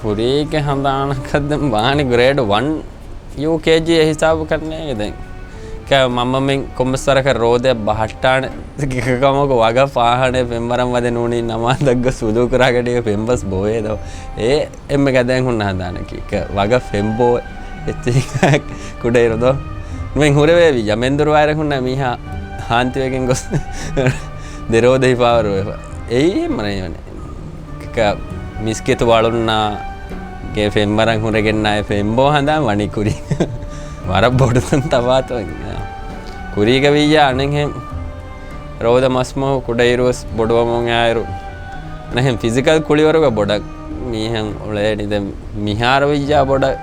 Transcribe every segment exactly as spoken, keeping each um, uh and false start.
ކުރީގެ ހަނދާނަކަށް ދެން ވާނީ ގްރޭޑް ވަން ޔޫ ކޭ ޖީ އެ ހިސާބު ކަންނޭ ދެން. ކަ-، މަންމަމެން ކޮންމެސް ވަރަކަށް ރޯދައަށް ބަހައްޓާނެ ކަމަކު ވަގަށް ފާހާނެ ފެންވަރަން ވަދެ ނޫނީ ނަމާދަށް ގޮސް ވުޟޫ ކުރާ ގަޑީގަ ފެން ބަސް ބޯވޭ ދޯ. އެ އެންމެ ގަދައިން ހުންނަ ހަނދާނަކީ. ކަ-، ވަގަށް ފެން ބޯ އެއްޗެހި ކުޑައިރު ދޯ. ނުވެން ހުރެވޭ ވިއްޔާ. މެންދުރު ވާއިރަށް ހުންނަ މީހާ ހާންތިވެގެން ގޮސް ދެ ރޯދަ ހިފާވަރު ވެފަ. އެއީ އެންމެ ރަނގަޅު. ކަ-، މިސްކިތު ވަޅުންނާ ގެ ފެންވަރަން ހުރެގެންނާ އެ ފެންބޯ ހަނދާން ވަނީ ކުރީ. ވަރަށް ބޮޑުތަން ތަފާތު. ކުރީގަ ވިއްޔާ އަނެއްހެން ރޯދަ މަސްމަހު ކުޑައިރުވެސް ބޮޑުވަމުން އާއިރު ނަހެން ފިޒިކަލް ކުޅިވަރުގަ ބޮޑަށް މީހެން އުޅޭނީ. ދެން މިހާރު ވިއްޔާ ބޮޑަށް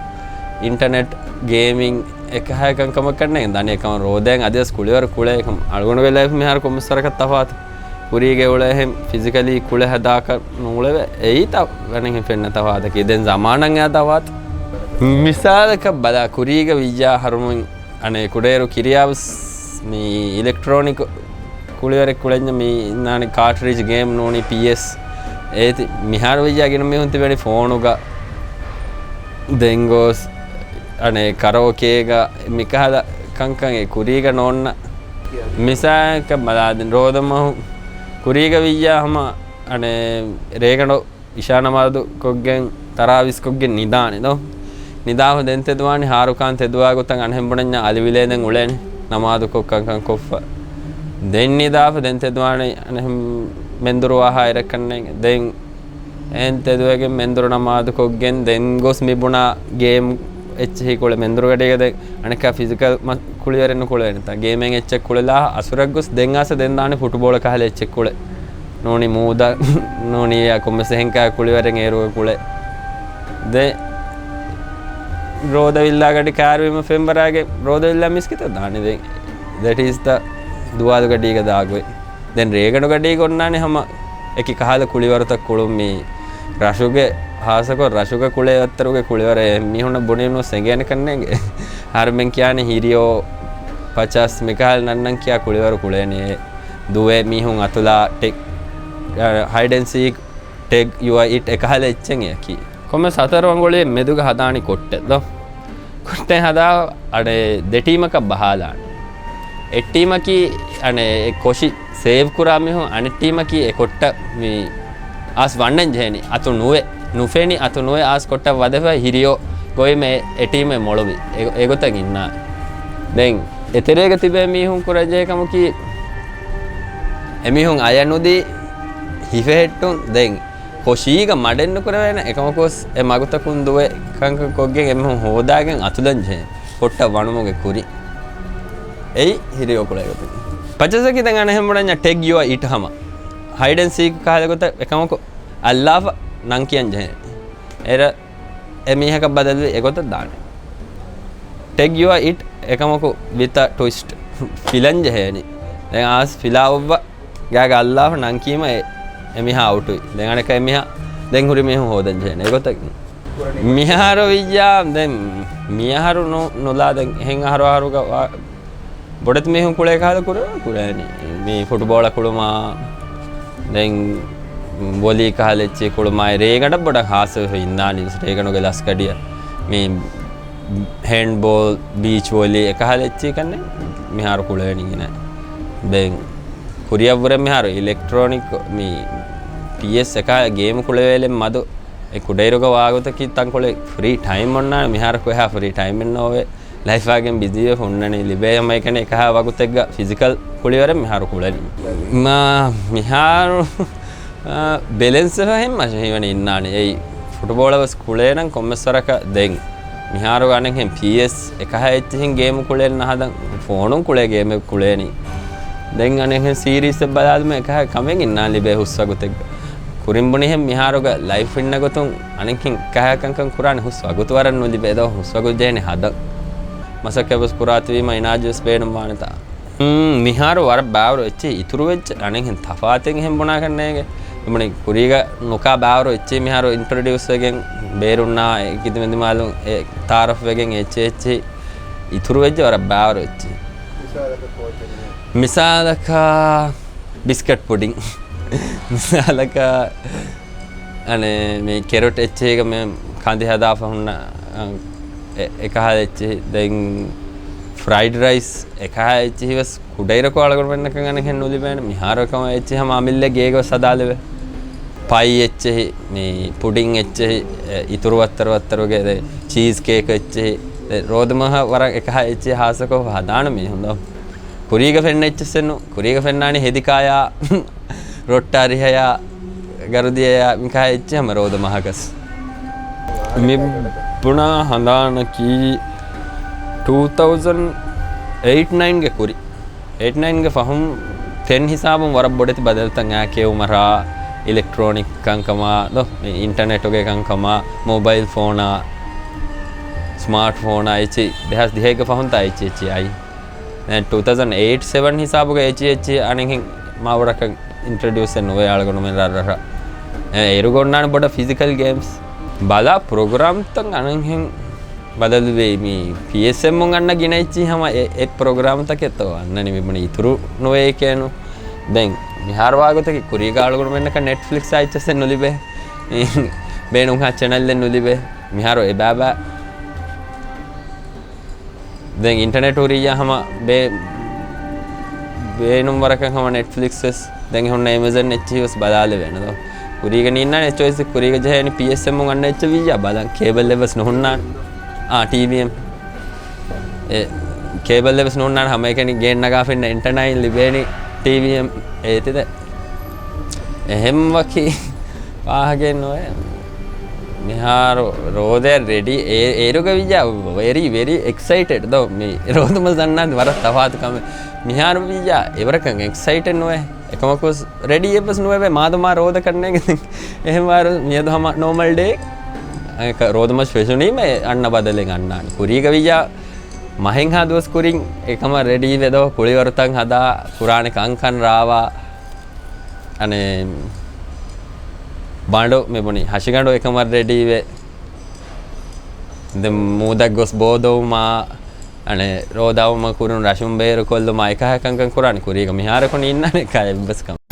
އިންޓަނެޓް، ގޭމިން އެކަހައި ކަންކަމަކަށް ނެތް. ދަނީ އެކަމަށް ރޯދައިން އަދިވެސް ކުޅިވަރު ކުޅޭ ކަމަށް. އަޅުގަނޑުގެ ލައިފް މިހާރު ކޮންމެސް ވަރަކަށް ތަފާތު. ކުރީގެ އުޅޭހެން ފިޒިކަލީ ކުޅެ ހަދާކަށް ނޫޅެވޭ. އެއީ ތަ-، އަނެއްހެން ފެންނަ ތަފާތަކީ. ދެން ޒަމާނަށް އެ ތަފާތު. މިސާލަކަށް ބަލާ، ކުރީގަ ވިއްޔާ އަހަރުމެން އަނެއް ކުޑައިރު ކިރިޔާވެސް މި އިލެކްޓްރޯނިކް ކުޅިވަރެއް ކުޅެންޏާ މި އިންނާނެ ކާޓްރިޖް ގޭމް ނޫނީ ޕީއެސް. އޭތި މިހާރު ވިއްޔާ ގިނަ މީހުން ތިބެނީ ފޯނުގަ. ދެން ގޮސް އަނެއް ކަރޯކޭގަ މިކަހަލަ ކަންކަން އެ ކުރީގަ ނޯންނަ. މިސާލަކަށް ބަލާ ދެން ރޯދަމަހު ކުރީގަ ވިއްޔާ ހަމަ އަނެއް ރޭގަނޑު އިޝާ ނަމާދު ކޮށްގެން ތަރާވީސް ކޮށްގެން ނިދާނެ ދޯ. ނިދާފަ ދެން ތެދުވާނީ ހާރުކާން ތެދުވާ ގޮތަށް އަނެއް ބުނަންޏާ އަލިވިލޭ ދެން އުޅޭނެ ނަމާދު ކޮށް ކަންކަން ކޮށްފަ. ދެން ނިދާފަ ދެން ތެދުވާނީ އަނެއް މެންދުރު ވާހާ އިރަކަންނޭނގެ. ދެން އެހެން ތެދުވެގެން މެންދުރު ނަމާދު ކޮށްގެން ދެން ގޮސް މި ބުނާ ގޭމް އެއްޗެހި ކުޅެ މެންދުރު ގަޑީގަ ދެން އަނެއްކާ ފިޒިކަލް މަ-، ކުޅިވަރެއް ނުކުޅޭނެތާ. ގޭމެއް އެއްޗެއް ކުޅެލާ އަސުރަށް ގޮސް ދެން އާސަ ދެން ދާނެ ފުޓުބޯޅަ ކަހަލަ އެއްޗެއް ކުޅެ. ނޫނީ މޫދަ، ނޫނީ އެއާ ކޮންމެސް އެހެންކާ ކުޅިވަރެއް އޭރުގަ ކުޅެ. ދެ ރޯދަވިއްލާ ގަޑި ކާރުވީމަ ފެންވަރާގެ ރޯދަވިއްލާ މިސްކިތަށް ދާނެ ދެން. That is the ދުވާލު ގަޑީގަ ދާގޮތް. ދެން ރޭގަނޑު ގަޑީގަ އޮންނާނެ ހަމަ އެކި ކަހަލަ ކުޅިވަރުތައް ކުޅުން މީ. ރަށުގެ، ހާއްސަކޮށް ރަށުގެ ކުޅޭ ވައްތަރުގެ ކުޅިވަރެއް މީހުންނަށް ބުނީމަ ނުސެނގޭނެ ކަންނޭނގެ. އަހަރުމެން ކިޔާނެ ހިރިއޯ، ޕަޗަސް މިކަހަލަ ނަންނަން ކިޔާ ކުޅިވަރު ކުޅޭނެ. ދުވެ މީހުން އަތުލާ ޓެކް، އަ، ހައިޑް އެންޑް ސީކް، ޓެގް ޔުއަރ އިޓް އެކަހަލަ އެއްޗެއް އެއަކީ. ކޮންމެސް ހަތަރު އަނގުޅި މެދުގަ ހަދާނީ ކޮށްޓެއް ދޯ. ކޮށްޓެއް ހަދާ އަނެއް ދެ ޓީމަކަށް ބަހާލާނެ. އެއް ޓީމަކީ އަނެއް އެ ކޮށި ސޭވް ކުރާ މީހުން، އަނެއް ޓީމަކީ އެ ކޮށްޓަށް މި އާސް ވަންނަން ޖެހެނީ. އަތު ނުވެ، ނުފެނި އަތު ނުވެ އާސް ކޮށްޓަށް ވަދެފަ ހިރިއޯ ގޮތްމެ އެ ޓީމެއް މޮޅުވި. އެ، އެގޮތަށް އިންނާނެ. ދެން އެތެރޭގަ ތިބޭ މީހުން ކުރަންޖެހޭ ކަމަކީ އެމީހުން އަޔަށް ނުދީ ހިފެހެއްޓުން. ދެން ކޮށީގަ މަޑެއް ނުކުރެވޭނެ. އެކަމަކުވެސް އެ މަގުތަކުން ދުވެ ކަންކަން ކޮށްގެން އެމީހުން ހޯދާގެން އަތުލަން ޖެހޭ ކޮށްޓަށް ވަނުމުގެ ކުރިން. އެއީ ހިރިއޯ ކުޅޭ ގޮތަކީ. ޕަޗަސްއަކީ ދެން އަނެއްހެން ބުނަންޏާ ޓެގް ޔުއަރ އިޓް ހަމަ ހައިޑް އެންޑް ސީކް ކަހަލަ ގޮތަށް އެކަމަކު އައްލާފަ ނަން ކިޔަން ޖެހޭ. އޭރަށް އެ މީހަކަށް ބަދަލުވި އެގޮތަށް ދާނެ. ޓެގް ޔުއަރ އިޓް އެކަމަކު ވިތަ ޓުއިސްޓް ފިލަން ޖެހޭނީ. ދެން އާސް ފިލާ އޮއްވަ ގާގަ އައްލާފަ ނަން ކީމަ އެ، އެ މީހާ އައުޓުވި. ދެން އަނެއްކާ އެ މީހާ ދެން ހުރި މީހުން ހޯދަން ޖެހޭނެ. އެގޮތަށް މިހާރު ވިއްޔާ ދެން މިއަހަރު ނު-، ނުލާ ދެން އެހެން އަހަރު އަހަރުގަ ވާ-، ބޮޑެތި މީހުން ކުޅޭ ކަހަލަ ކުރެވޭ ކުރޭނީ. މި ފުޓްބޯޅަ ކުޅުމާ، ދެން ވޮލީ ކަހަލަ އެއްޗެއް ކުޅުމާއި، ރޭގަނޑަށް ބޮޑަށް ހާސްވެފަ އިންނާނީ ވެސް ރޭގަނޑުގެ ލަސްކަޑިއަށް. މި ހޭންޑްބޯލް، ބީޗް ވޮލީ އެކަހަލަ އެއްޗެއް ކަންނޭނގެ މިހާރު ކުޅެވެނީ ގިނަ. ދެން ކުރިއަށްވުރެ މިހާރު އިލެކްޓްރޯނިކް މި ޕީއެސް އެކަހަލަ ގޭމް ކުޅެވޭލެއް މަދު އެ ކުޑައިރުގަ ވާގޮތަކީ ތަންކޮޅެއް ފްރީ ޓައިމް އޮންނާނެ. މިހާރަކު އެހާ ފްރީ ޓައިމެއް ނޯވޭ. ލައިފާގެން ބިޒީވެ ހުންނަނީ ލިބޭ ހަމައެކަނި އެކަހާ ވަގުތެއްގަ ފިޒިކަލް ކުޅިވަރެއް މިހާރު ކުޅެނީ. މާ މިހާރު، އާ، ބެލެންސް ފަހެން މަށަށް ހީވަނީ އިންނާނެ. އެއީ ފުޓުބޯޅަ ވެސް ކުޅޭނަން ކޮންމެސް ވަރަކަށް ދެން. މިހާރު އަނެއްހެން ޕީއެސް އެކަހަ އެއްޗެހިން ގޭމު ކުޅޭން ނަހަދަން ފޯނުން ކުޅޭ ގޭމެއް ކުޅޭނީ. ދެން އަނެއްހެން ސީރީސްއެއް ބަލާލުމެއް އެކަހަ ކަމެއް އިންނާން ލިބޭ ހުސް ވަގުތެއްގަ. ކުރިން ބުނިހެން މިހާރުގަ ލައިފް އިންނަ ގޮތުން އަނެއްހެން ކަހަކަންކަން ކުރާނެ ހުސް ވަގުތު ވަރަށް ނުލިބޭ ދޯ، ހުސް ވަގުތު ޖެހޭނެ ހަދަން. މަސައްކަތް ވެސް ކުރާތިވީމަ އިނާޖު ވެސް ބޭނުން ވާނެތާ. މް، މިހާރު ވަރަށް ބާވަރު އެއްޗެއް އިތުރު ވެއްޖެ، އަނެއްހެން ތަފާތެއް އެހެން ބުނާކަށް ނޭނގެ. އެމަނި ކުރީގަ ނުކާ ބާވަރު އެއްޗެއް މިހާރު އިންޓްރޮޑިއުސް ވެގެން ބޭރުންނާ އެ ކިދިމެދިމާލުން އެ ތާރަފް ވެގެން އެއްޗެއް އެއްޗެއް އިތުރު ވެއްޖެ ވަރަށް ބާވަރު އެއްޗެއް. މިސާލަކަށް ބިސްކެޓް ޕުޑިން. މިސާލަކަށް އަނެއް މި ކެރޮޓް އެއްޗެހިގަ މި ކަނދި ހަދާފަ ހުންނަ، އަ، އެ-، އެކަހަލަ އެއްޗެހި. ދެން ފްރައިޑް ރައިސް އެކަހަލަ އެއްޗެހި ވެސް ކުޑައިރަކު އަޅުގަނޑުމެންނަކަށް އަނެއްހެން ނުލިބޭނެ. މިހާރު އެކަމަ އެއްޗެހި ހަމަ އަމިއްލަ ގޭގަ ވެސް ހަދާލެވޭ. ޕައި އެއްޗެހި، މި ޕުޑިން އެއްޗެހި، އެ، އިތުރު ވައްތަރު ވައްތަރުގެ ދެ ޗީޒް ކޭކް އެއްޗެހި. ދެ ރޯދަމަހަށް ވަރަށް އެކަހަލަ އެއްޗެހި ހާއްސަކޮށް ހަދާނެ މީހުން ދޯ. ކުރީގަ ފެންނަ އެއްޗެއްސެއް ނޫން. ކުރީގަ ފެންނާނީ ހެދިކާޔާ، ރޮއްޓާ ރިހަޔާ، ގަރުދިޔަޔާ، މިކާ އެއްޗެއް ހަމަ ރޯދަ މަހަކަސް. މި ބުނާ ހަނދާނަކީ ޓޫ ތައުޒަން އެއިޓް ނައިންގެ ކުރި. އެއިޓް ނައިންގެ ފަހުން ޓެން ހިސާބުން ވަރަށް ބޮޑެތި ބަދަލުތައް އައި ކެއުމަރާ، އިލެކްޓްރޯނިކް ކަންކަމާ، ދޯ، މި އިންޓަނެޓުގެ ކަންކަމާ، މޮބައިލް ފޯނާ، ސްމާޓް ފޯނާ އެއްޗި ދެހާސް ދިހައެއްގެ ފަހުންތާ އެއްޗި އެއްޗި އައީ. ދެން ޓޫ ތައުޒަން އެއިޓް ސެވަން ހިސާބުގަ އެއްޗި އެއްޗި އަނެއްހެން މާ ބޮޑަކަށް އިންޓްރޮޑިއުސް ނުވޭ އަޅުގަނޑުމެން ރަށްރަށަށް. އެ، އޭރުގަ އޮންނާނެ ބޮޑަށް ފިޒިކަލް ގޭމްސް. ބަލާ ޕްރޮގްރާމްތައް އަނެއްހެން ބަދަލުވޭ. މި ޕީއެސްއެމުން އަންނަ ގިނަ އެއްޗި ހަމަ އެ، އެ ޕްރޮގްރާމްތަކެއްތޯ އަންނަނީ މި ބުނި އިތުރު ނުވޭ ކޭނު. ދެން މިހާރު ވާގޮތަކީ ކުރީގަ އަޅުގަނޑުމެންނަކަށް ނެޓްފްލިކްސް އެއްޗެއްސެއް ނުލިބޭ. ބޭނުންހާ ޗެނަލްއެއް ނުލިބޭ. މިހާރު އެބައިބައި ދެން އިންޓަނެޓް ހުރިއްޔާ ހަމަ ބޭ-، ބޭނުން ވަރަކަށް ހަމަ ނެޓްފްލިކްސް ވެސް ދެން ހުންނަ އެމެޒަން އެއްޗިހި ވެސް ބަލާލެވޭނެ ދޯ. ކުރީގަ ނީންނާނެ އެއްޗޮއިސް ކުރީގަ ޖެހޭނީ ޕީއެސްއެމުން އަންނަ އެއްޗެއް ވިއްޔާ ބަލަން ކޭބަލް އެއް ވެސް ނުހުންނާނެ. އާ، ޓީވީއެމް. އެ، ކޭބަލް އެއް ވެސް ނުހުންނާނެ ހަމައެކަނި ގޭން ނަގާފަ އިންނަ އެންޓަނާއިން ލިބޭނީ ޓީވީއެމް އޭތިދެ. އެހެން ވަކި ވާހަކައެއް ނުވޭ. މިހާރު ރޯދަ ރެޑީ އޭ-، އޭރުގަ ވިއްޔާ ވެރީ، ވެރީ އެކްސައިޓެޑް ދޯ. މި ރޯދަމަ ޒަންނާން ވަރަށް ތަފާތު ކަމެއް. މިހާރު ވިއްޔާ އެވަރަކަށް އެކްސައިޓެޑް ނުވޭ. އެކަމަކުސް ރެޑީ އެއްވެސް ނުވެވޭ. މާދަމާ ރޯދަ ކަންނޭނގެ އެހެން ވާރު މިއަދު ހަމަ ނޯމަލް ޑޭ. ރޯދަމަސް ފެށުނީމަ އަންނަ ބަދަލެއް އަންނާނެ. ކުރީގަ ވިއްޔާ މަހެއްހާ ދުވަސް ކުރިން އެކަމަށް ރެޑީ ވެދޯ، ކުޅިވަރުތައް ހަދާ، ކުރާނެ ކަންކަން ރާވާ، އަނެއް ބަނޑު މި ބުނި ހަށިގަނޑު އެކަމަށް ރެޑީވެ. ދެން މޫދަށް ގޮސް ބޯދޮވުމާ، އަނެއް ރޯދައުމަށް ކުރުން ރަށުން ބޭރު ކޮށްލުމާ، އެކަހަ ކަންކަން ކުރާނެ. ކުރީގަ މިހާރަކު ނީންނާނެ ކައެއްވެސް ކަމެއް.